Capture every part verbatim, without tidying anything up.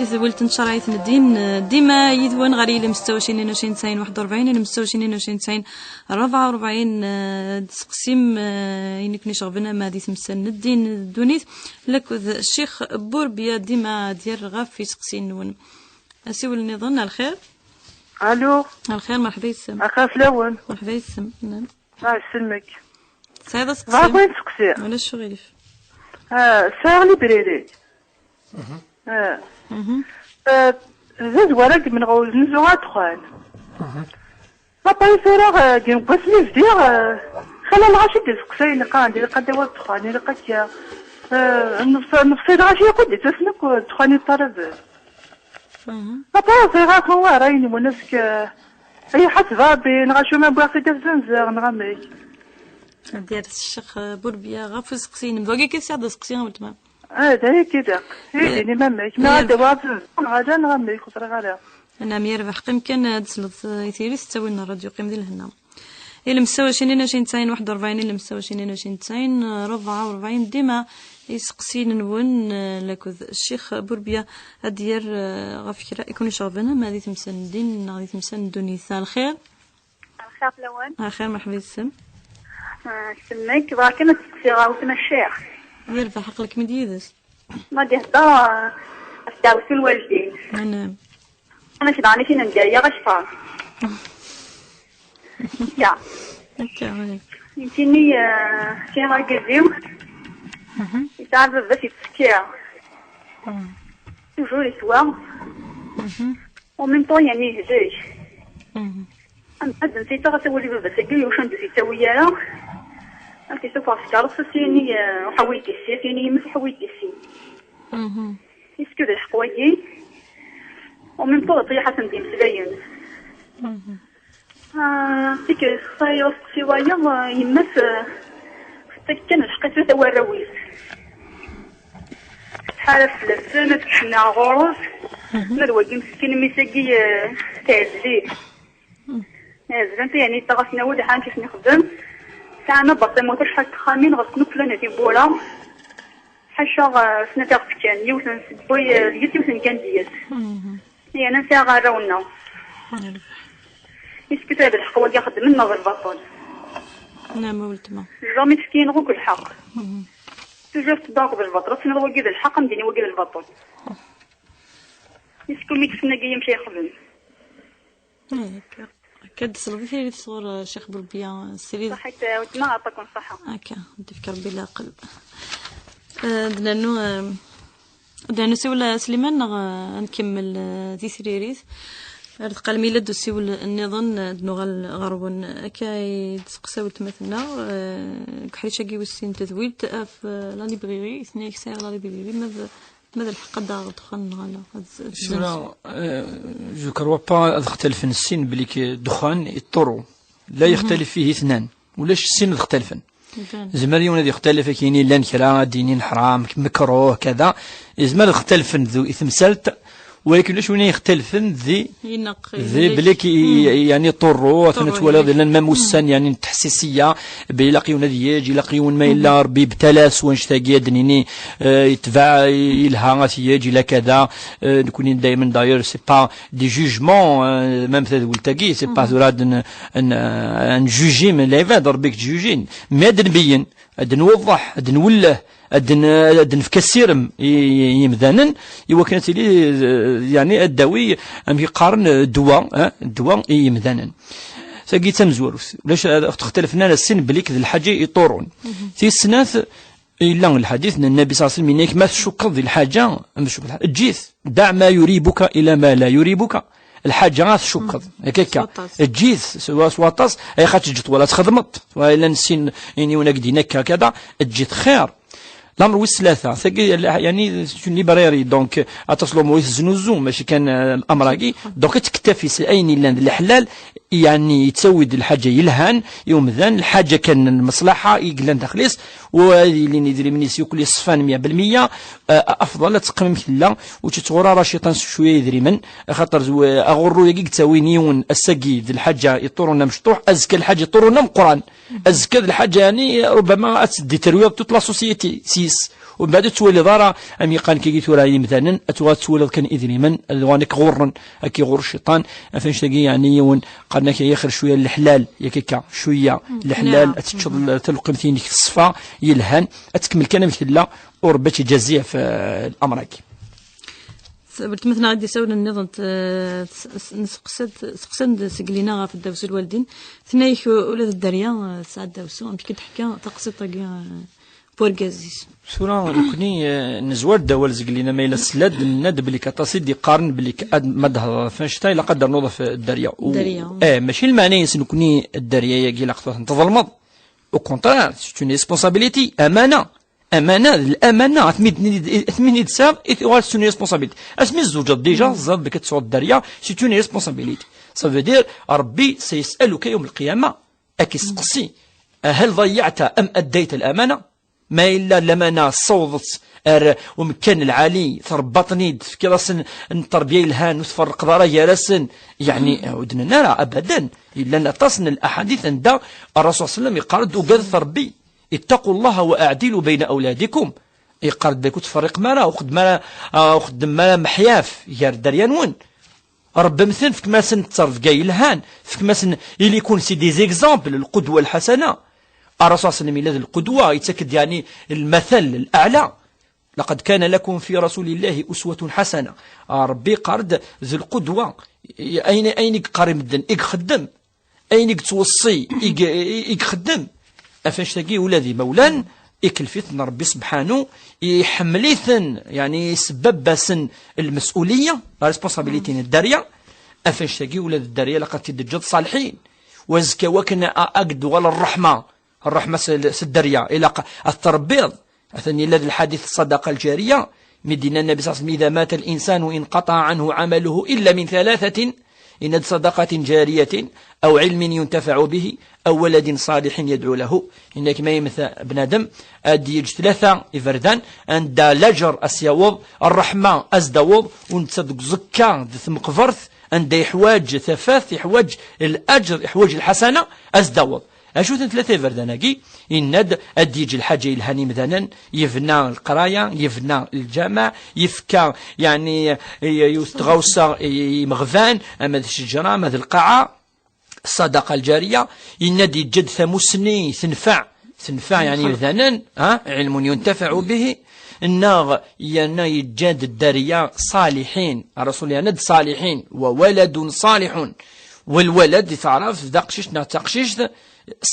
Tawelt n tcerɛit n ddin, eh, dima yid-wen ɣer yilem ستة وعشرين اثنين وعشرين تسعين واحد وأربعين, yilem ستة وعشرين اثنين وعشرين تسعين أربعة وأربعين, eh, d-seqsim, eh, ayen i ken-iceɣben ama di temsal n ddin d ddunit, lakked Ccix Burbya dima ad yerr ɣef iseqsiyen-nwen. Asiwel nniḍen, ar lxir. Allo. Ar lxir, merḥba yes-m. Axir fell-awen. Merḥba yes-m. Naam. Ah, isem-ik. Tesɛiḍ aseqsi? Bɣiɣ kan ad seqsiɣ. Ulac aɣilif. Ah, sɛiɣ libriri. Ah. Mhm. Ah, d azwar ad d-menɣ uzenzu ɣer ddexxan. Papa tura, ah, deg wasmi bdiɣ, ah, xala lɣaci d-iseqsayen, qqaren-d ilaq ad d-tawiḍ ddexxan, ilaq akka. Ah, nefs-, nefṣi lɣaci yakk d-ittasen akk ddexxan yeṭṭalaben. Mhm. Papa ẓriɣ akk war ayen yemmwen azekka. Ay ḥaseb Rebbi, neɣ acu ma wwiɣ-t-id ad zzenzeɣ, neɣ amek? Ad d-yerr Ccix, eh, Burbya ɣef useqsi-inem. D wagi kan sɛiɣ d aseqsi, a weltma. Ah, d aya kan ilaq. Eh, idim amek? Ma ad d-awiɣ ad zzenzeɣ, neɣ ala, neɣ amek? Ur ẓriɣ ara. Anɛam, yerbeḥ. Qqim kan, eh, ad tesleḍ, eh, i tiri s ttawil n ṛṛadyu. Qqim di lehna. Ilem ستة وعشرين اثنين وعشرين واحد وأربعين, ilem ستة وعشرين اثنين وعشرين تسعين, أربعة وأربعين, dima iseqsiyen-nwen, eh, lakked Ccix Burbya ad d-yerr, eh, ɣef kra i ken-iceɣben, ama di temsal n ddin neɣ di temsal n ddunit. Ar lxir. Ar lxir fell-awen. Ar lxir, merḥba yes-m. Ah, isem-ik, bɣiɣ kan ad seqsiɣ ɣer weltma Ccix. Yerbeḥ, aql-ikem-id yid-s. Ma d-ihedder, ah, ɣef ddeɛwessu n lwaldin. Anɛam. Amek daɣen i t-in-, n dderya ɣef ṣṣan. Ya. Akka, ih. Nekkini, eh, kra argaz-iw, mhm, yesɛa baba-s yettekka. Mhm. Toujours yeswa. Mhm. En même temps, yani, yehlek. Mhm. Am-, ad nfitaɣ asawal i baba-s-agi, yuc ur d-yettawi ara. Ad t-isuffeɣ s tkeṛṛust, as-yini, eh, ruḥ awi-d tissit, as-yini yemma-s ruḥ awi-d tissit. Mhm. Est-ce que d lḥeqq wagi? En même temps, d ṭṭyaḥ ad ten-d-imeslayen. Mhm. Ah, tikkelt, xtayeɣ asteqsi wayeḍ, ah, yemma-s, ah, tettak kan lḥeqq i tlata warraw-is. Tettḥarab fell-asen, ad tcenna ɣur-s. Mhm. Ma d wagi meskin, mmi-s-agi, ah, teɛzel-it. Mhm. Ɛezlen-t, yani, yettaɣ-asen awal, ḥaǧa i sen-ixdem. Sɛan abaṭimu, acḥal n texxamin, ɣer-sen akk llan tiwwura. Ḥaca, eh, snat iɣef kan, yiwet n Sbwi, eh, d yis, yiwet n Gandiyas. Mhm. Yerna sɛiɣ arraw-nneɣ. Yerbeḥ. Est-ce que tura d lḥeqq wagi xeddmen neɣ d lbaṭel? Naam a weltma. Jamais tefka-yi-neɣ akk lḥeqq. Mhm. Toujours tedda akked lbaṭel, ad tiniḍ wagi d lḥeqq, am d-yini wagi d lbaṭel. Est-ce que mi d-tessnagi amek ay yexdem? Eh, akka. Akka d-tesleḍ i tiririt sɣur, eh, Ccix Burbya, eh, srid. Ṣaḥit, eh, weltma, ɛṭaken ṣṣaḥa. Akka, ad d-ifk Rebbi leɛqel. Eh, ad nernu, eh, ad nernu siwel, eh, Sliman, neɣ, eh, ad nkemmel, eh, di tririt? Ar deqqal mi yella-d usiwel nniḍen, eh, ad nuɣal ɣer-wen. Akka i d-testeqsa weltma-tneɣ, eh, deg uḥric-agi wis sin n tedwilt, ɣef, eh, la librairie, tenna-yak sɛiɣ la librairie, ma d Ma d lḥeqq ad d-aɣeɣ ddexxan neɣ ala? Ad z-, ad Tura, zzenzeɣ. Eh, je crois pas ad xtalfen sin belli k-, ddexxan yeṭṭuru. La Mhm. يختلف فيه اثنان. Ulac sin ad xtalfen. Iban. Yezmer yiwen ad yextalef akken yini llan kra ad d-yinin ḥram, mekruh, kada. Yezmer ad xtalfen du-, i temsalt, walakin ulac win ad yextalfen di Ineqq, di ineqq. Belli k-, i-, Mhm. Yani ṭṭuru, atan Ṭṭuru, twalaḍ ineqq. Llan même ussan, Mhm. Yani n teḥsisiya, belli ilaq yiwen ad yeǧ, ilaq yiwen ma yella Mhm. Rebbi ibtala-s wanect-agi, ad d-nini, eh, yetbeɛ, yelha, ad t-yeǧ, ila kada. Eh, nekkni daymen, d'ailleurs, c'est pas des jugements, eh, même tadwilt-agi, c'est pas Mhm. Tura ad n-, n-, ad njuji lɛibad, Rebbi i yettjujin. Mais ad nbeyyen, ad nwewḍeḥ, ad nwelleh, ad n-, ad nefk asirem i, i, i yimdanen, i wakken ad tili, eh, yani, ad d-tawi, amek i qqaren, eh, ddwa, eh, ddwa i yimdanen. Tagi d tamezwarut. Ulac, eh, xtelfen ara sin belli d lḥaǧa iṭurun. Mhm. Tis snat, yella lḥadit n Nnabi ṣalla Llahu ɛalayhi wa sallam, yenna-k ma tcukkeḍ di lḥaǧa, ma tcukkeḍ, eǧǧ-it. دع ما يريبك إلى ما لا يريبك. Lḥaǧa ad tcukkeḍ. Mhm. Akka, akka. S waṭas. Eǧǧ-it s wa-, s waṭas, ayɣer ad teǧǧeḍ wala txedmeḍ. Wa yella nessin, ini wen-ak-d-in akka, kada, eǧǧ-it xir. Lamer wis tlata, tagi, yani, c'est une librairie, donc, aṭas lumuṛ i teznuzu, mačči kan, eh, amragi. Donc, ad tektafi s ayen yellan d leḥlal, yani, yettawi-d lḥaǧa yelhan i umdan, lḥaǧa kan n lmeṣlaḥa i yellan daxel-is, u ad yilin idrimen-is yakk yeṣfan meyya belmeyya, eh, afḍal ad teqqim amek tella, ur tt-ittɣur ara cciṭan s cwiya idrimen, axaṭer zw-, aɣurru-agi yettawin yiwen ass-agi d lḥaǧa iṭurun amecṭuḥ, azekka lḥaǧa iṭurun ameqqran. Azekka d lḥaǧa, yani, ربما ad teddi terwiḍ toute la société s-yes. Umbeɛd ur tettwaliḍ ara, am yeqqar kagi tura yimdanen, ad tuɣal tettwaliḍ kan idrimen, ad uɣalen akk ɣurren, akk ɣur cciṭan. Af annect-agi, yani, yiwen, qqaren-ak yaxer cwiya n leḥlal, yak akka, cwiya n leḥlal, ad teččeḍ talqemt-inek teṣfa, yelhan, ad tkemmel kan amek tella, u Rebbi ad tt-iǧazi ɣef, eh, l'amr-agi. Weltma-tneɣ i d-isawlen nniḍen, t-, s-, s-, nseqsa-d, seqsan-d seg Lina ɣef ddaws n lwaldin. Tenna-yak u-, ula d dderya, eh, tesɛa ddaws-is. Amek i d-teḥka taqsiṭ-agi, eh, n urgaz-is? Tura, nekkni, eh, nezwar-d awal seg Lina, ma yella sella-d, nenna-d belli aṭas i d-iqqaren belli k-, ad, ma d-thedreḍ ɣef annect-a, ilaq ad d-ternuḍ ɣef dderya. U-, dderya. Eh, mačči lmeɛna-ines nekkni dderya-agi ilaq tura tḍelmeḍ. Au contraire, c'est une responsabilité, amana. Amana, d lamana, asmi d-, asmi d-tesɛiḍ, i tuɣal c'est une responsabilité. Asmi tzewǧeḍ déjà, teẓriḍ belli ad tesɛuḍ dderya, c'est une responsabilité. Ça veut dire, Rebbi سيسألك يوم القيامة, ad k-isteqsi, هل ضيعت أم أديت الأمانة؟ Ma yella lamana tessawḍeḍ-tt ar umkan lɛali, trebbaḍ-ten-id, tefkiḍ-asen n tterbiya yelhan, ur tferrqeḍ ara gar-asen, yeɛni, ur d-nenna ara, abadan. Yellan aṭas n laḥadit anda Ṛṛasul صلى الله عليه وسلم yeqqar-d, ugadet Rebbi. اتقوا الله وأعدلوا بين أولادكم. Yeqqar-d belli ur tferriqem ara, ur xeddem ara, ah, ur xeddem ara meḥyaf gar dderya-nwen. Rebbem-ten, fkem-asen ttrebga yelhan, fkem-asen, ili-ken c'est des exemples, القدوة الحسنة. Ṛṛasul صلى الله عليه وسلم yella d lqudwa, yettak-d, yeɛni, lmatal, الأعلى. لقد كان لكم في رسول الله أسوة حسنة. Ah, Rebbi yeqqar-d d lqudwa, ayen, ayen i yeqqar i medden, i ixeddem. Ayen i yettweṣṣi, i, i, i ixeddem. Af annect-agi, ula d imawlan, ikelf-iten Rebbi sebḥanu, iḥemmel-iten, yeɛni, isbebb-asen lmes'uliya, la responsabilité n dderya. Af annect-agi, ula d dderya, ilaq ad t-id-teǧǧeḍ ṣaliḥin. U azekka, wakken a, a k-d-tuɣal ṛṛeḥma, ṛṛeḥma s, s dderya, ilaq ad t-tṛebbiḍ. Atan yella d lḥadit ṣṣadaqa lǧariya, mi d-yenna Nnabi صلى الله عليه وسلم: إذا مات الإنسان انقطع عنه عمله إلا من ثلاثة, yenna-d: صدقة جارية أو علم ينتفع به أو ولد صالح يدعو له. Yenna-k, ma yemmet bnadem, ad d-yeǧǧ tlata iberdan, anda laǧer a s-yaweḍ, ṛṛeḥma a s-d-taweḍ, u netta deg uẓekka d tmeqbert, anda yeḥwaǧ tafat, yeḥwaǧ laǧer, yeḥwaǧ lḥasana, a s-d-taweḍ. Acu-ten tlata iberdan-agi? Yenna-d ad d-yeǧǧ lḥaǧa yelhan i yimdanen, yebna leqraya, yebna lǧameɛ, yefka, yeɛni, yiwet n tɣawsa i, i yimeɣban, ama d ccejra, ama d lqaɛa, ṣṣadaqa lǧariya. Yenna-d yeǧǧa-d tamussni tenfeɛ, tenfeɛ, yeɛni, imdanen, ha? علم ينتفع به. Neɣ yerna yeǧǧa-d dderya ṣaliḥin. Ṛṛasul yerna-d ṣaliḥin, وولد صالح. Walwalad di taɛrabt d aqcic neɣ d taqcict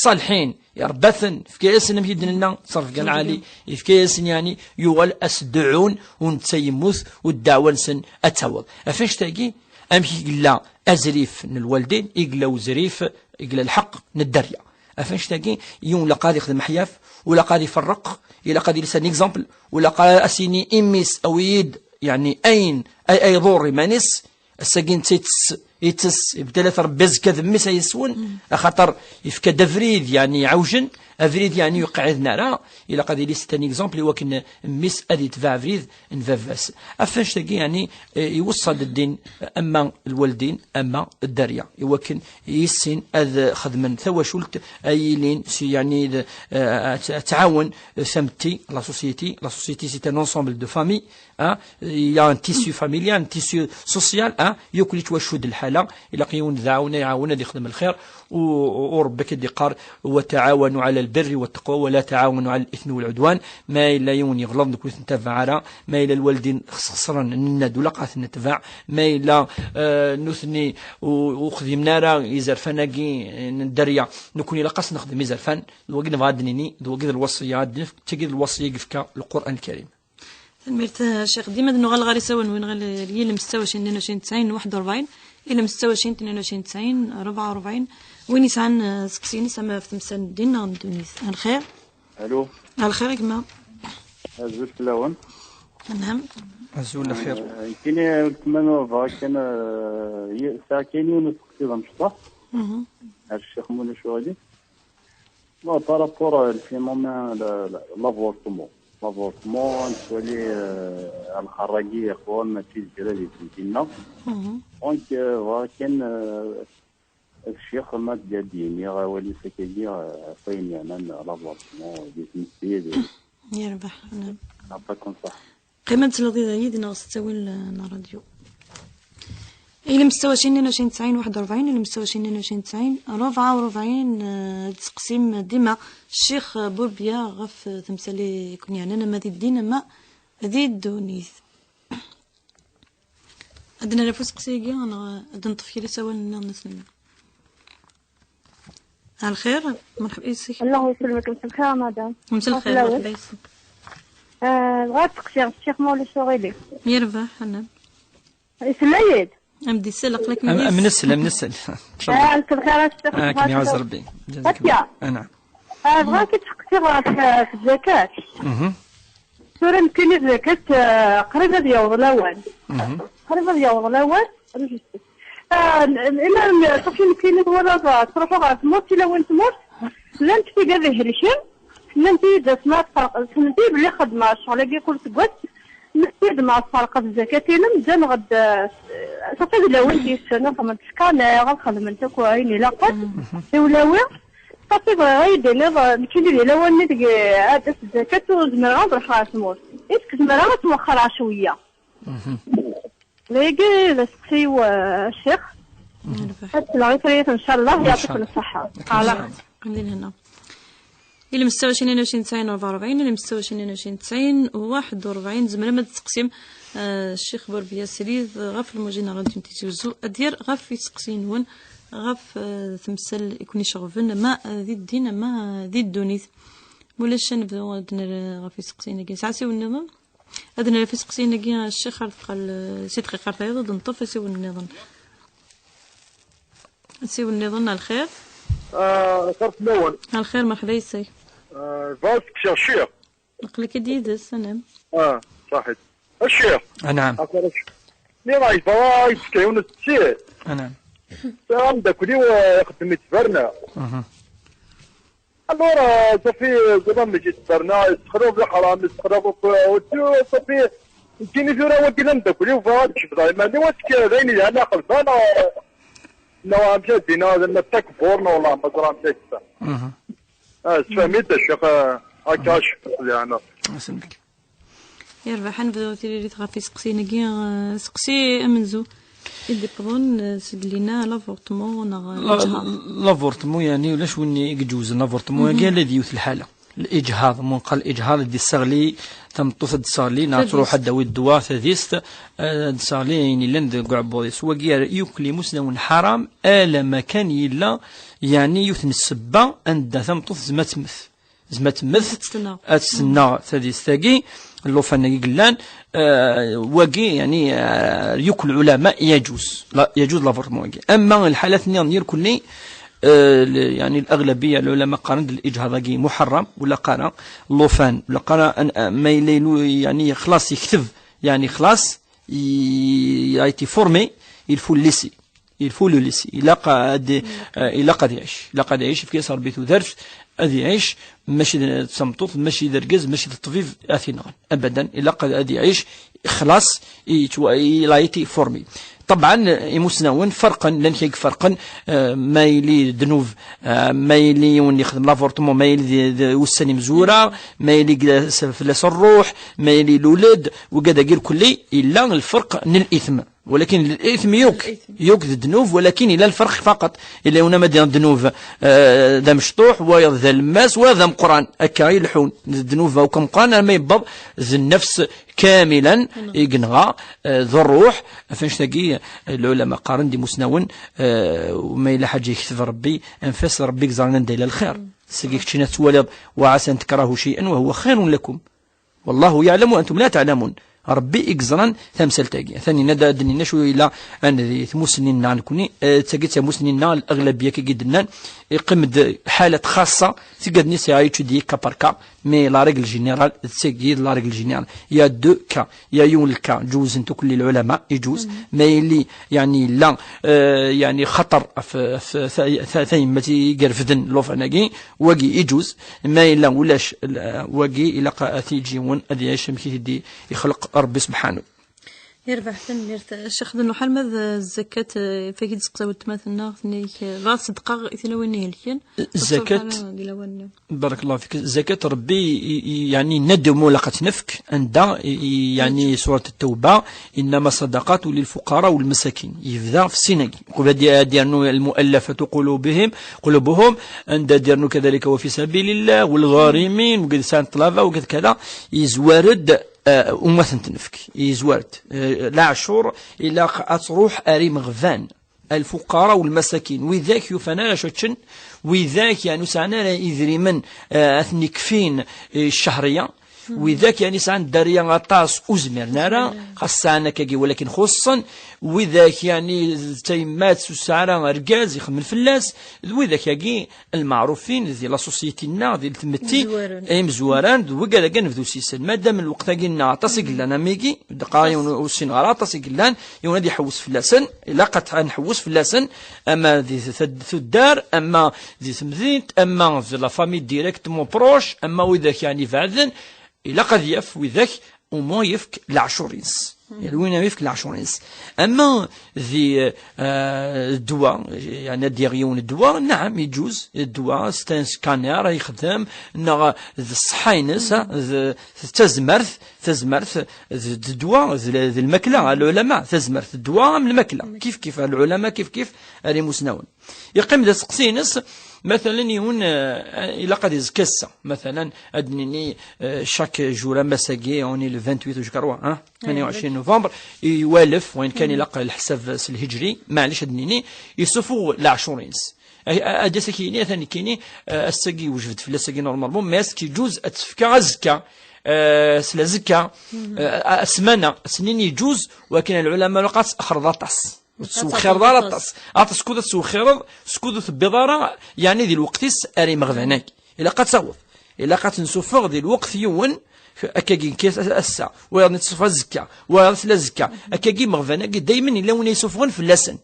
ṣaliḥin, iṛebba-ten, yefka-yasen, amek i d-nenna, ttṛebga lɛali, yefka-yasen, yeɛni, yuɣal a s-dɛun, u netta yemmut, u ddeɛwa-nsen ad taweḍ. Af annect-agi, amek i yella azrif n lwaldin, i yella uzrif, i yella lḥeqq n dderya. Af annect-agi, yiwen ilaq ad ixdem aḥyaf, u ilaq ad iferreq, ilaq ad iles un exemple, u ilaq ad as-yini i mmi-s, awi-yi-d, yeɛni, ayen ay, ay iḍurr iman-is, ass-agi netta yettess, yettess, yebda la trebbi azekka d mmi-s ay yeswen, axaṭer yefka-d abrid, yeɛni, iɛewjen, abrid, yeɛni, ur yeqɛiden ara, ilaq ad iles un exemple i wakken mmi-s ad yetbeɛ abrid n baba-s. Af annect-agi, yeɛni, eh, iweṣṣa-d ddin, ama lwaldin, ama dderya, i wakken yessin ad xedmen tawacult ay yilin, si, yeɛni, d, eh, ad, ad tɛawen tametti, la société. La société, c'est un ensemble de familles, hein, il y a un tissu familial, un tissu social, hein, yakk yettwacudd lḥala, ilaq yiwen ad iɛawen, iɛawen ad ixdem lxir, u, u, u Rebbi i d-iqqar: وتعاونوا على البر والتقوى ولا تعاونوا على الإثم والعدوان. Ma yella yiwen yeɣleḍ, nekkni ur t-ntabaɛ ara. Ma yella lwaldin xesxesren, nenna-d ur ilaq ad ten-netbeɛ. Ma yella, eh, nutni ur, ur xdimen ara izerfan-agi, eh, n dderya, nekkni ilaq ad s-nexdem izerfan. D wagi nebɣa ad d-nini, d wagi d lweṣṣya, ad d-nefk, d tagi d lweṣṣya i yefka Lqur'an Lkarim. Tanemmirt, eh, Ccix. Dima ad nuɣal ɣer isawalen-nwen, ɣer yilem setta u ɛecrin, tnin u ɛecrin, tesɛin, waḥed u rebɛin, ilem setta u ɛecrin, tnin u ɛecrin, tesɛin, rebɛa u rebɛin. Win yesɛan, eh, aseqsi-ines, ama ɣef temsal n ddin neɣ n ddunit. A lxir. Alo. A lxir, a gma. Azul fell-awen. Anɛam. Azul lxir. Eh, nekkini, weltma, bɣiɣ kan, eh, yi-, sɛiɣ kan yiwen useqsi d amecṭuḥ. Mhm. Ar Ccix Mulac Uɣilif. Bon, par rapport à le phénomène, la, la, l'avortement. L'avortement, nettwali, euh, lxerra-agi, ixwan, mačči d kra di temdina. Mhm. Donc, euh, bɣiɣ kan, euh, Ccix ma d-, ad d-yini awal-is akkagi, eh, ɣef wayen yeɛnan l'avortement, di tmetti, di... Yerbeḥ, naam. Yeɛṭikum ṣṣeḥḥa. Qqim ad tleḍ yid-i neɣ s ttawil n ṛṛadyu. Ilem ستة وعشرين اثنين وعشرين تسعين واحد وأربعين, ilem ستة وعشرين اثنين وعشرين تسعين أربعة وأربعين, eh, ad d-teqsim dima Ccix Burbya ɣef temsal i ken-yeɛnan ama di ddin ama di ddunit. Ad d-nerr ɣef useqsi-agi neɣ ad d-neṭṭef kra isawalen nniḍen ass-nni? Ɛelxir, merḥba yes-k. Allah yesselmek, mselxir a madam. Mselxir, merḥba yes-k. Eh, bɣiɣ ad seqsiɣ ccix ma ulac aɣilif. Yerbeḥ, anaɣ. Yesla-yi-d. Am d-isel, aql-ak am, am nesel, am nesel. Tfadal. Ah, mselxir a ccix. Ah, kem iɛaz Rebbi. Jazak Allah. Anɛam. Ah, bɣiɣ ad k-id-seqsiɣ ɣef, ɣef tzakat. Mhm. Tura nekkini tzakat, eh, qrib ad yaweḍ lawan. Mhm. Qrib ad yaweḍ lawan. Ah, n-, n-, imar n-, safi nekkini twalaḍ, ah, ttruḥuɣ ɣer tmurt, tilawin n tmurt, llant tigad ihelken, nnant-iyi-d asma tferq-, ssnent-iyi belli xeddmeɣ ccɣel-agi kul seggas, nnant-iyi-d ma tferqeḍ zzakat-inem, ǧǧan ɣed, ah, safi d lawin d-yessan, ad xedment scanner, ad xedment akk ayen ilaqen, mhm, tiwlawi. Safi bɣiɣ ad yi-d-tiniḍ, ah, nekkini di lawan-nni deg, ah, ad d-tas zzakat ur zmireɣ ad ruḥeɣ ɣer tmurt. Est-ce que zemreɣ ad ttwexxreɣ cwiya? Mhm. Dagi d aseqsi-w, eh, ccix. Mhm. Ad sleɣ i tayet, ncallah, ncallah. Yeɛṭiken ṣṣeḥḥa. Yeɛṭiken ṣṣeḥḥa. Ala. Xemlin hna. Ilem ستة وعشرين اثنين وعشرين أربعة وأربعين, ilem ستة وعشرين اثنين وعشرين تسعين واحد وأربعين, tzemrem ad d-tseqsim, eh, Ccix Burbya Srid ɣef lmujin n ṛṛadyu n Tizi Wezzu, ad d-yerr ɣef yiseqsiyen-nwen ɣef, eh, temsal i ken-iceɣben, ama, eh, di ddin, ama, eh, di ddunit. Ma ulac, ad nebdu ad d-nerr ɣef yiseqsiyen-agi. Yesɛa asiwel nniḍen? Ad nerr ɣef iseqsiyen-agi, a ccix, ar teqqel, eh, si dqiqa ar tayeḍ, ad neṭṭef asiwel nniḍen. Asiwel nniḍen, a lxir. Ah, lxir fell-awen. A lxir, merḥba yes-k. Ah, bɣiɣ ad seqsiɣ ccix. Aql-ak-id yid-s, anaɣ. Ah, ṣaḥit. A ccix. Anɛam. Aql-ak. Nniɣ-ak, bɣiɣ ad k-d-seqsiɣ yiwen useqsi. Anɛam. Sɛiɣ ameddakel-iw, eh, ixeddem di tberna. Mhm. Alors, euh, ça fait, euh, زعما ماشي تبرنا، يستخدموا في الحرام، يستخدموا في، euh، ça fait, يجيني ثورة وكذا ندك لي وفاها تشبض عماني واتك داين يهنا قلبان، آه، نوع مشى دينا هذا التكبر، والله ما زرا مشى كذا. Mhm. آه، سفهمت الشيخ، آه، هكا شفت يعني. Yerbeḥ, ad nebdu tiririt ɣef iseqsiyen-agi. Eh, seqsi amenzu i d-iwwḍen, eh, seg Lina, l'avortement neɣ la-, leǧhaḍ? L'avortement, yeɛni, ulac win i iǧewzen l'avortement, mhm, agi ala d yiwet lḥala. Leǧhaḍ, ma nqal leǧhaḍ, ad d-isseɣli tameṭṭut, ad d-tesseɣli, neɣ tadist, ad d-tawi ddwa, tadist, eh, ad d-tesseɣli ayen yellan deg uɛebbuḍ-is. Wagi ara yakk imusnawen ḥaram, alama kan yella, yeɛni, yiwet n ssebba anda tameṭṭut tezmer ad temmet. Zma temmet, ad tt-tennaɣ, ad tt-tennaɣ tadist-agi, llufan-agi yellan, eh, wagi, yeɛni, eh, yakk lɛulama yajuz, la, yajuz l'avortement-agi. Ama lḥalat-nniḍen irkelli, eh, l-, yeɛni, الأغلبية, lɛulama qqaren-d leǧhaḍ-agi muḥerram, ur ilaq ara, llufan, ur ilaq ara, an-, ma yella ilu-, yeɛni, xlaṣ yekteb, yeɛni, xlaṣ, i-, a été formé, il faut le laisser. Il faut le laisser. Ilaq ad, eh, ilaq ad iɛic. Ilaq ad iɛic, yefka-yas Rebbi tudert, ad iɛic, mačči d tameṭṭut, mačči d argaz, mačči d ṭṭbib, ad t-inɣen. Abadan, ilaq ad, ad iɛic, xlaṣ, yettwa-, il a été formé. Ṭebɛen, imusnawen ferqen, llan kra i iferqen, eh, ma yili ddnub, eh, ma yili yiwen yexdem l'avortement, ma yili d, d ussan imezwura, ma yili g-, s-, fell-as ṛṛuḥ, ma yili luled, wigad-agi irkelli, yella lferq n lithm. Walakin lithm yuk, yuk d ddnub, walakin yella lferq faqat. Yella yiwen ama d ddnub, eh, d amecṭuḥ, wayeḍ d alemmas, wa d ameqqran. Akka i leḥḥun. D ddnub akk ameqqran, ama yewweḍ d nnefs kamilan, i yenɣa, eh, d ṛṛuḥ. Ɣef annect-agi, eh, lɛulama qqaren-d imusnawen, eh, ma yella ḥaǧa yekteb Ṛebbi, anef-as, Ṛebbi i yeẓran anda yella lxir. Seg keččini ad twaliḍ, وعسى أن تكرهوا شيئا وهو خير لكم. والله يعلم وأنتم لا تعلمون. Ṛebbi i yeẓran tamsalt-agi. Atan yenna-d ad d-nini acu yella, an di tmussni-nneɣ nekni, eh, d tagi d tamussni-nneɣ, الأغلبية kagi d-nnan, iqqim-d ḥalat xaṣṣa, tigad-nni c'est à étudier cas par cas, mais la règle générale, d tagi d la règle générale. Il y a deux cas, il y a yiwen lka, ǧewzen-t akk lɛulama, iǧuz, ma yili, yeɛni, yella, eh, yeɛni, xaṭer ɣef, ɣef ta-, ta-, tayemmat i yerfden llufan-agi, wagi iǧuz, ma yella ulac, l-, wagi ilaq ad t-yeǧǧ yiwen ad iɛic amek i t-id-ixleq Ṛebbi subḥanu. Yerbeḥ, tanemmirt. Ccix d Lḥal, ma d zzakat, eh, fagi d-seqsa weltma-tneɣ, tenna-k, eh, bɣiɣ ad ṣeddqeɣ i tilawin ihelken. Zzakat. Di lawan-nni. Barakallahu fik. Zzakat, Rebbi i, i, yeɛni, yenna-d umi ilaq ad tt-nefk, anda, i, i, yeɛni, surat At-Tawba, إنما الصدقات للفقراء والمساكين. Yebda f sin-agi. Qbel ad d-yernu المؤلفة قلوبهم، قلوبهم, anda ad d-yernu كذلك وفي سبيل الله والغارمين, wigad sɛan ṭṭlaba, wigad kada, yezwar-d, eh, umi ad ten-nefk. Yezwar-d. Eh, leɛcur ilaq ad truḥ ar imeɣban. الفقراء والمساكين, widak yufan ara ččen, widak, yeɛni, ur sɛan ara idrimen, eh, ad ten-ikfin, eh, ccehriya, widak, yeɛni, sɛan dderya aṭas ur zmiren ara, xas sɛan akkagi, walakin xuṣṣen, widak, yeɛni, d tayemmat ur tesɛi ara argaz ixemmen fell-as, d widak-agi lmeɛrufin di la société-nneɣ, di tmetti, imezwaren, d wigad-agi ad nebdu s-isen. Madam lweqt-agi-nneɣ aṭas i yellan, amigi, d-qqareɣ yiwen ur ssineɣ ara, aṭas i yellan, yiwen ad iḥewwes fell-asen, ilaq ad nḥewwes fell-asen, ama di t-, tuddar, ama di temdint, ama di la famille directement proche, ama widak, yeɛni, ibeɛden, ilaq ad yaf widak, au moins yefk leɛcur-ines. Yal win ad yefk leɛcur-ines. Ama di, eh, ddwa, yeɛni ad d-yaɣ yiwen ddwa, naɛam, iǧuz, ddwa, c'est un scanner, ad yexdem, neɣ d ṣṣeḥḥa-ines, ha, d, d tazmert, tazmert, d, d ddwa, d, d lmakla, a lɛulama, tazmert, ddwa am lmakla. Kif kif, a lɛulama, kif kif, ar imusnawen. Yeqqim d aseqsi-ines, matalen, yiwen, eh, ilaq ad izekka ass-a. Matalen, ad d-nini, eh, chaque jour, am ass-agi, on est le vingt-huit, je crois, hein, tmenya u ɛecrin novembre, i walef, wayen kan ilaq leḥsab s lhijri, maɛlic ad d-nini, yessufeɣ leɛcur-ines. A, a, ad d-yas ad k-yini, atan nekkini, eh, ass-agi yewjeb-d fell-as-agi normalement, mais ad s-k-yeǧuz ad t-tefk azekka, eh, s lazekka, eh, a, a, ssmana, ad s-nini yeǧuz, walakin lɛulama ilaq ad tessexreḍ aṭas. Ur tettwexxireḍ ara aṭas. Aṭas skud ad tettwexxireḍ, skud ur tewwiḍ ara, yeɛni, di lweqt-is ar imeɣban-agi. Ilaq ad taweḍ. Ilaq ad ten-nessufeɣ di lweqt yiwen, akkagi, ass-a, wayeḍ ad ten-nessufeɣ azekka, wayeḍ s lazekka. Akkagi, imeɣban-agi, daymen yella win ay yessufɣen fell-asen.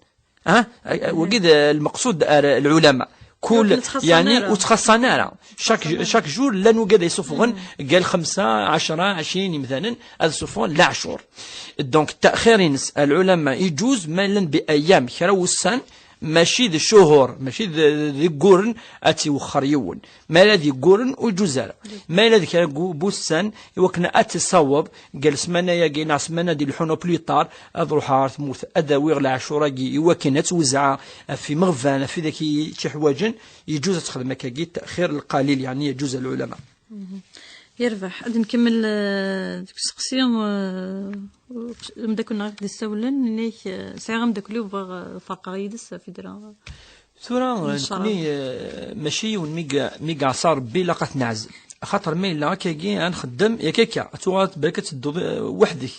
Ha? Wagi d lmeqsud ar lɛulama. Kul, yeɛni, ur ttxaṣṣan ara. Chaque, chaque jour, llan wigad ay yessufɣen, gal xemsa, ɛecra, ɛecrin imdanen, ad ssufɣen leɛcur. Donc, ttaxir-ines, a lɛulama, iǧuz ma llan bi ayyam, kra wussan, mačči d ccuhur, mačči d, d igguren, ad tt-iwexxer yiwen. Ma yella d igguren, ur iǧuz ara. Ma yella d kra n wussan, i wakken ad tt-issaweḍ, gal ssmana-agi, neɣ ssmana d-ileḥḥun au plus tard, ad ruḥeɣ ɣer tmurt, ad awiɣ leɛcur-agi, i wakken ad tt-wezzɛeɣ ɣef imeɣban, ɣef widak i tt-iḥwaǧen, yeǧuz ad texdem akkagi, ttaxir lqalil, yeɛni, yeǧuz a lɛulama. Yerbeḥ. Ad nkemmel, eh, deg useqsi, eh, ameddakel-nneɣ i ɣ-d-issawlen, yenna-k, eh, sɛiɣ ameddakel-iw, bɣiɣ, eh, ferqeɣ yid-s, ad t-id-rreɣ. Tura, nekkni, eh, mačči yiwen mi ga-, mi yeɛṣa Rebbi ilaq ad t-neɛzel. Axaṭer ma yella akkagi ad nxeddem, yak akka, ad tuɣaleḍ balak ad tedduḍ, eh, weḥd-k.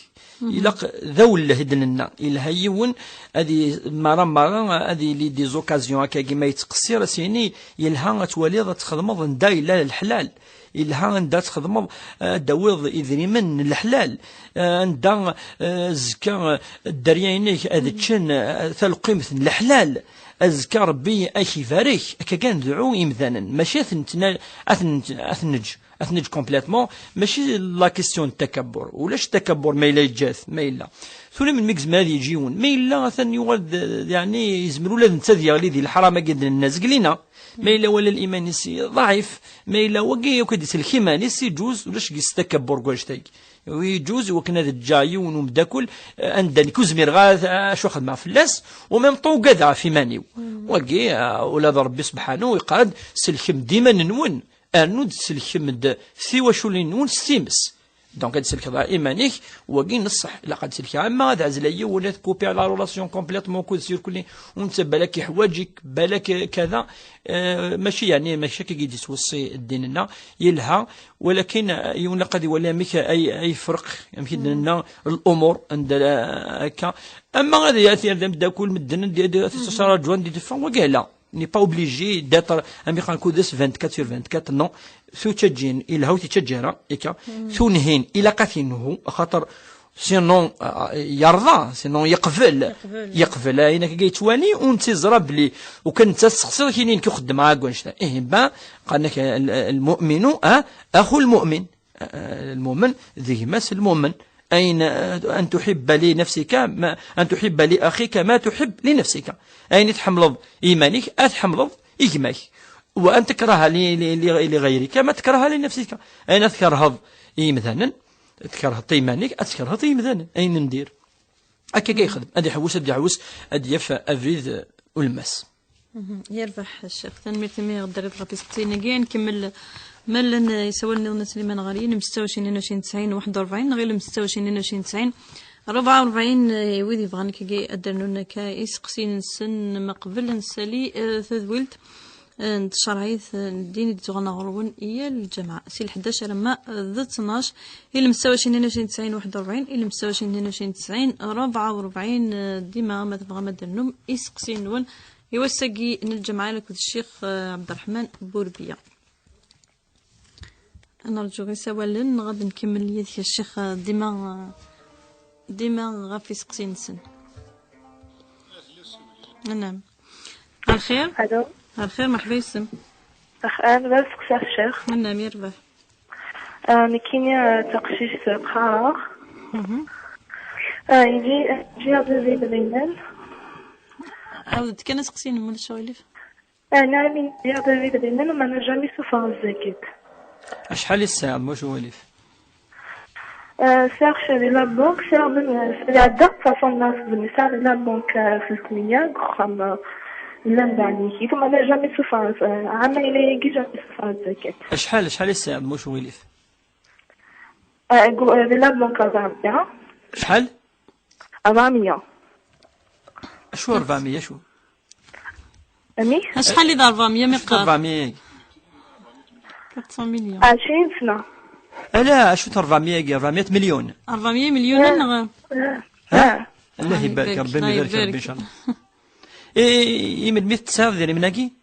Ilaq d awelleh i d-nenna. Yelha yiwen ad i-, mara mara ad yili des occasions akkagi ma yettqeṣṣir, ad s-yini, yelha ad twaliḍ ad txedmeḍ anda yella leḥlal. Yelha anda txedmeḍ, eh, ad d-tawiḍ idrimen n leḥlal, eh, anda, eh, azekka, eh, dderya-inek ad ččen, eh, taleqqimt n leḥlal, azekka Rebbi ad k-ibarek, akka kan dɛu imdanen, mačči ad ten-, ad ten-, ad ten-neǧǧ, ad ten-neǧǧ complètement, mačči la question n takabbur, ulac takabbur ma yella yeǧǧa-t, ma yella. Tura melmi i yezmer ad yeǧǧ yiwen? Ma yella atan yuɣal d, yeɛni yezmer ula d netta ad yeɣli di leḥram-agi d-nenna zeglina. Ma yella wala liman-is ḍɛif, ma yella wagi akk ad d-isellek iman-is, iǧuz, ulac deg-s takabbur deg wannect-agi. Iǧuz i wakken ad ǧǧeɣ yiwen umeddakel, eh, anda nekk ur zmireɣ ara acu xedmeɣ fell-as, u même temps ugadeɣ ɣef iman-iw. Wagi, eh, ula d Rebbi sebḥanu yeqqar-d, sellkem-d iman-nwen, rnu-d sellkem-d tiwaculin-nwen s times. Donc, ad tselkeḍ iman-ik, wagi n ṣṣeḥ, ilaq ad tselkeḍ. Ama ad ɛezleɣ yiwen, ad kupiɣ la relation complètement akked-s irkelli, u netta balak iḥwaǧ-ik, balak kada, eh, mačči, yeɛni, mačči akka i d-yettweṣṣi ddin-nneɣ, yelha, walakin, eh, yiwen ilaq ad iwali amek ay, ay yefreq, amek i d-nenna, l'umur, anda, eh, akka. Ama ad yati ar d ameddakel, medden, ad, ad, ad tettṣaraǧu, anda i d-iffeɣ, wagi ala. N'est pas obligé d'être, amek qqaren, kuddes vingt-quatre sur vingt-quatre, non. Tuččaǧin, ilha ur tiččaǧ ara, akka. Tunhin, ilaq ad tinhu, axaṭer sinon, ah, yerḍa, sinon yeqbel. Yeqbel. Yeqbel, ayen akka yettwali, u netta yeẓra belli, u kan netta tessexsiḍ kini nekk uxeddmeɣ akk annect-a. Ihi, ben, qqaren-ak, al-, al-mu'minu, ah, axu l-mu'min. Ah, lmumen, d gma-s lmumen. أين أن تحب لنفسك ما أن تحب لأخيك ما تحب لنفسك. Ayen i tḥemmleḍ i yiman-ik, ad tḥemmleḍ i gma-k. وأن تكره ل- ل- ل- لغيرك ما تكره لنفسك. Ayen ad tkerheḍ i yimdanen, tkerheḍ i yiman-ik, ad tkerheḍ i yimdanen. Ayen n dir. Akka i yexdem. Ad iḥewwes, ad iḥewwes, ad yaf abrid, eh, ulemmas. Mhm. Yerbeḥ ccix. Tanemmirt imi ɣ-d-terriḍ ɣef iseqsiyen-agi. Ad nkemmel ma llan, eh, isawalen nniḍen a Sliman ɣer yilem setta u ɛecrin, ɛecrin, tesɛin, waḥed u rebɛin, neɣ yilem setta u ɛecrin, ɛecrin, tesɛin, rebɛa u rebɛin, eh, wid yebɣan akkagi ad d-rnun akka iseqsiyen-nsen, ma qbel ad nsali, eh, tadwilt, eh, n tcerɛit, eh, n ddin i d-tuɣen ɣer-wen yal lǧemɛa, si lḥdac alamma, eh, d ttnac, yilem setta u ɛecrin, ɛecrin, tesɛin, waḥed u rebɛin, yilem setta u ɛecrin, ɛecrin, tesɛin, rebɛa u rebɛin, eh, dima ma tebɣam ad d-rnum iseqsiyen-nwen, i wass-agi n lǧemɛa akked ccix, eh, Ɛebderreḥman Burbiya. Ad nerǧu isawalen, neɣ ad nkemmel yid-k a ccix, eh, dima, eh, dima ɣef iseqsiyen-nsen. Anam. Ɣer lxir? Alo. Ɣer lxir, merḥba yis-m. Ax-, ah, bɣiɣ ad seqsiɣ ccix. Anam, yerbeḥ. Ah, nekkini, ah, d taqcict qqareɣ. Mhm. Ah, yejji-, yejjiɣ-d idrimen. Ɛawed-d kan aseqsi-inem, ulac aɣilif. Ah, nɛam, yejjiɣ-d idrimen, ma n'a jamais souffert zzakat. Acḥal i tesɛiḍ, mac uɣilif? Ah, sɛiɣ kra di la banque, sɛiɣ même, ah, sɛiɣ da, façon nas, sɛiɣ di la banque, ah, ثلاثمية, deg uxxam, ah, llan daɛni-k. Ma n'a jamais souffert, ah, ɛamayen ayagi jamais souffert zzakat. Acḥal, acḥal i tesɛiḍ, mac uɣilif? Ah, gu-, ah, di la banque, rebɛemya. Acḥal? Rebɛemya. Acu rebɛemya, acu? Ami? Acḥal i d rebɛemya mi qqar? Rebɛemya. Quatre cents millions. Ɛecrin sna. Ala, acu rebɛemya-agi? Rebɛemya milyun. Rebɛemya milyun, neɣ? Ah. Allah ibarek, Rebbi ibarek, Allah ibarek, Rebbi, inchallah. I, i melmi tesɛiḍ idrimen-agi?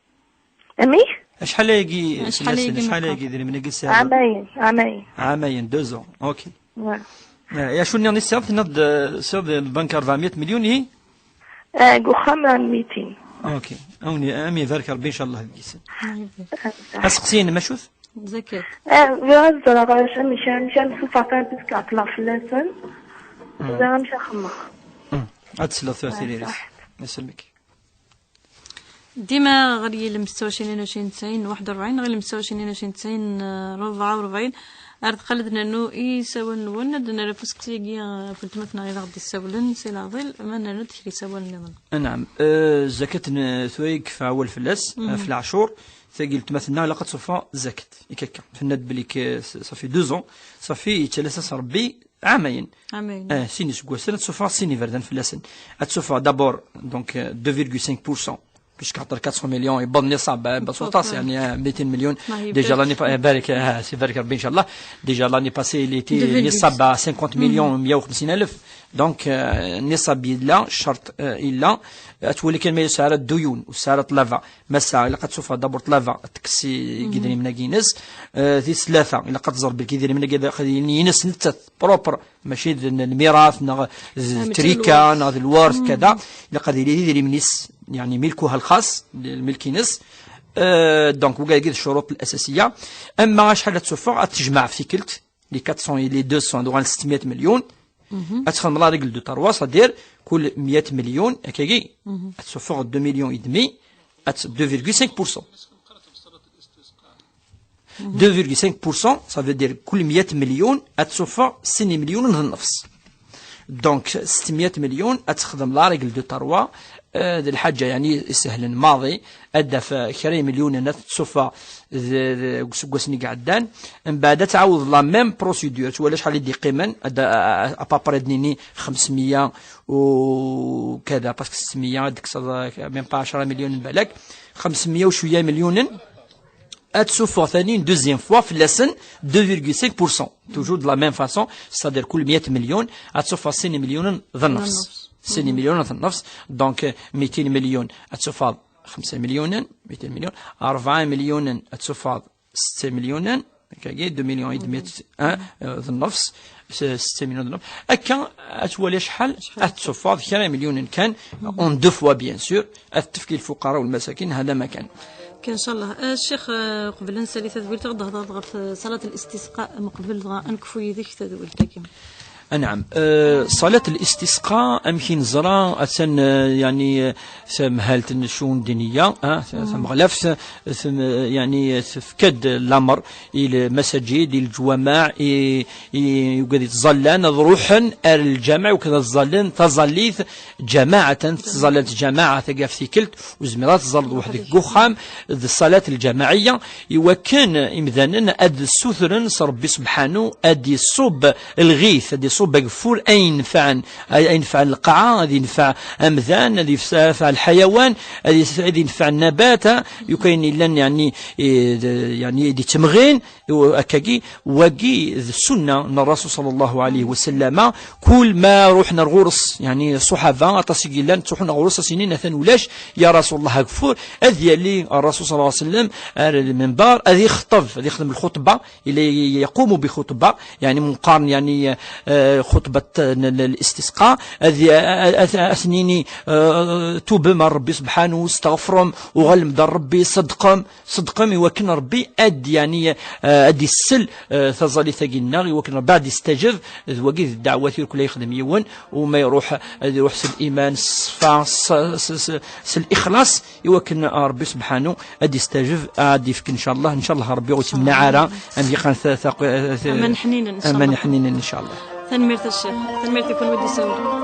Amek? Acḥal ayagi fell-asen? Acḥal ayagi idrimen-agi tesɛiḍ? Ɛamayen, ɛamayen. Ɛamayen, deux ans. Ok. Ouais. Eh, acu nniḍen i tesɛiḍ? Tenniḍ-d, eh, tesɛiḍ lbank rebɛemya milyun, ihi? Eh, deg uxxam, eh, mitin. Ok. Awen, am ibarek Rebbi, inchallah, deg-sen. Aseqsi-inem, acu-t? Zakat. Eh, bɣiɣ ad ẓreɣ acu, amek, amek, amek suffeɣ tameddit, ɛeṭṭleɣ fell-asen. Ẓriɣ amek ad xemmeɣ. Ad tesleḍ tura tiririt. Isellmek. Dima ɣer yilem setta u ɛecrin, ɛecrin, tesɛin, waḥed u rebɛin, ɣer yilem setta u ɛecrin, ɛecrin, tesɛin, rebɛa u rebɛin. Ar deqqal ad nernu isawalen-nwen, ad nerr ɣef useqsi-agi, ɣef weltma-tneɣ i d aɣ-d-issawlen, si leɛḍil, ma nernu-d kra isawalen nniḍen. Anɛam. Eh, zakat n, tura i yekfa awal fell-as, ɣef leɛcur, tagi n weltma-tneɣ ilaq ad tṣuffa zakat. Ik akka. Tenna-d belli k-, ṣafi deux ans, ṣafi yettalas-as Rebbi ɛamayen. Ɛamayen. Eh, sin iseggasen, ad tsuffeɣ sin iberdan fell-asen. Ad tsuffeɣ d'abord, donc, euh, deux virgule cinq pour cent, puisque xaṭer quatre cents millions, yewweḍ niṣab, eh, baṣuṭas, yeɛni, eh, mitin milyun. Déjà l'année pa-, eh, barek, eh, si barek Rebbi, inchallah. Déjà l'année passée, il était niṣab à cinquante millions, meyya u xemsin alef. Donc, euh, niṣab yella, ccerṭ, euh, yella. Ad twali kan ma yesɛa ara dduyun, ur yesɛa ara ṭṭlaba. Massa, ilaq ad tsuffeɣ d'abord ṭṭlaba, ad tekkes i, i yidrimen-agi-ines. Eh, tis tlata, ilaq ad tẓer belli idrimen-agi ad, ad yili ines nettat, propre, mačči d, n lmirat, neɣ d trika, neɣ d lwert, kada. Ilaq ad yili d idrimen-is, yeɛni milkuha lxas, lmilk-ines. Eh, donc, wigad-agi d ccuruṭ l-asasiya. Ama acḥal ad tsuffeɣ, ad tejmeɛ ɣef tikkelt, les quatre cents et les deux cents, ad uɣalen settmeyya milyun. Ad txedmeḍ la règle de trois, c'est-à-dire, kul meyya milyun, akkagi, ad tsuffeɣ deux millions et demi, ad t-, deux virgule cinq pour cent. Deux virgule cinq pour cent, ça veut dire, kul meyya milyun, ad tsuffeɣ sin imelyunen d nnefs. Donc, settmeyya milyun, ad txedmeḍ la règle de trois, Eh, d lḥaǧa, yeɛni, isehlen maḍi, ad d-taf, eh, kra imelyunen, ad t-tsuffeɣ d, d, deg useggasen i iɛeddan. Mbeɛd ad tɛawdeḍ la même procédure, twala acḥal i d-yeqqimen, ad, à, à peu près ad d-nini xemsemya u kada, parce que settmeyya, ad d-tekkseḍ, eh, même pas ɛecra milyunen balak, xemsemya u cwiya milyunen, ad tsuffeɣ tani une deuxième fois fell-asen deux virgule cinq pour cent. Toujours de la même façon, c'est-à-dire kul meyya milyun, ad tsuffeɣ sin imelyunen d nnefs. Sin imelyunen d nnefs. Donc, euh, mitin milyun, ad tsuffeɣ xemsa imelyunen, mitin milyun, rebɛa imelyunen, ad tsuffeɣ setta imelyunen, akkagi, deux millions et demi, hein, euh, d nnefs, s-, setta imelyunen d nnefs. Akka, ad twali acḥal, ad tsuffeɣ kra imelyunen kan, en deux fois, bien sûr, ad tefk i lfuqara u lmasakin, hada ma kan. Kan, inchallah. Eh, Ccix, eh, qbel ad nsali tadwilt, ad d-thedreḍ ɣef, eh, ṣalat al-istisqa, meqbel dɣa ad nekfu yid-k tadwilt-agi. Anɛam. Eh, ṣalat l-istisqa, amek i neẓra, atan, eh, yani, eh, tamhalt n ccun diniya, ah, ta-, tameɣlaft, eh, tem-, yani, eh, tefka-d lamer i lmasajid, i leǧwamaɛ, i, i, i wigad yettẓallan, ad ruḥen ar lǧameɛ, wigad ad ẓallen taẓallit ǧamaɛatan, tettẓallant ǧamaɛa tagi ɣef tikkelt, ur zmireḍ ad teẓẓalleḍ weḥd-k deg uxxam, d ṣṣalat lǧamaɛiyya, i wakken imdanen ad ssutren s Ṛebbi subḥanu, ad iṣubb lɣit, ad iṣubb ageffur, ayen yenfɛen, ay-, ayen yenfɛen lqaɛa, ad yenfeɛ amdan, ad yenfeɛ lḥayawan, ad is-, ad yenfeɛ nnabat, ha, yukan yellan, yani, eh, d-, yani, d-, ittemɣin, akkagi, wagi d ssunna n Rasul sallallahu alayhi wa sallam. Kul ma ruḥen ar ɣur-s, yani, ṣṣuḥaba, aṭas i yellan, ttruḥun ɣur-s, as-inin, atan ulac, ya Rasulullah, ageffur, ad yali Rasul sallallahu alayhi wa sallam ar lminbar, ad ixṭeb, ad ixdem lxuṭba, ila yaqumu bi xuṭba, yani, mqaren, yani, eh, xuṭbat n, n, l-istisqa, ad, ad, ad, ad s-nini, eh, tubem ar Ṛebbi subḥanu, steɣfrem, uɣalem-d ar Ṛebbi, ṣeddqem, ṣeddqem, i wakken Ṛebbi ad, yani, eh, ad issel, eh, taẓallit-agi-nneɣ, i wakken Ṛebbi ad istajeb, d wagi d ddeɛwat irkul ay yexdem yiwen, u ma iruḥ, ad iruḥ s liman, s ṣṣfa, s, s, s, s lixlaṣ, i wakken Ṛebbi subḥanu ad istajeb, ad ifk, ncallah, ncallah Ṛebbi ur t-imneɛ ara, am diqan ta-, ta-, ta-, Aman ḥninen, ncallah. Aman ḥninen, ncallah. Tanemmirt a Ccix, tanemmirt i kunwi d-isawlen.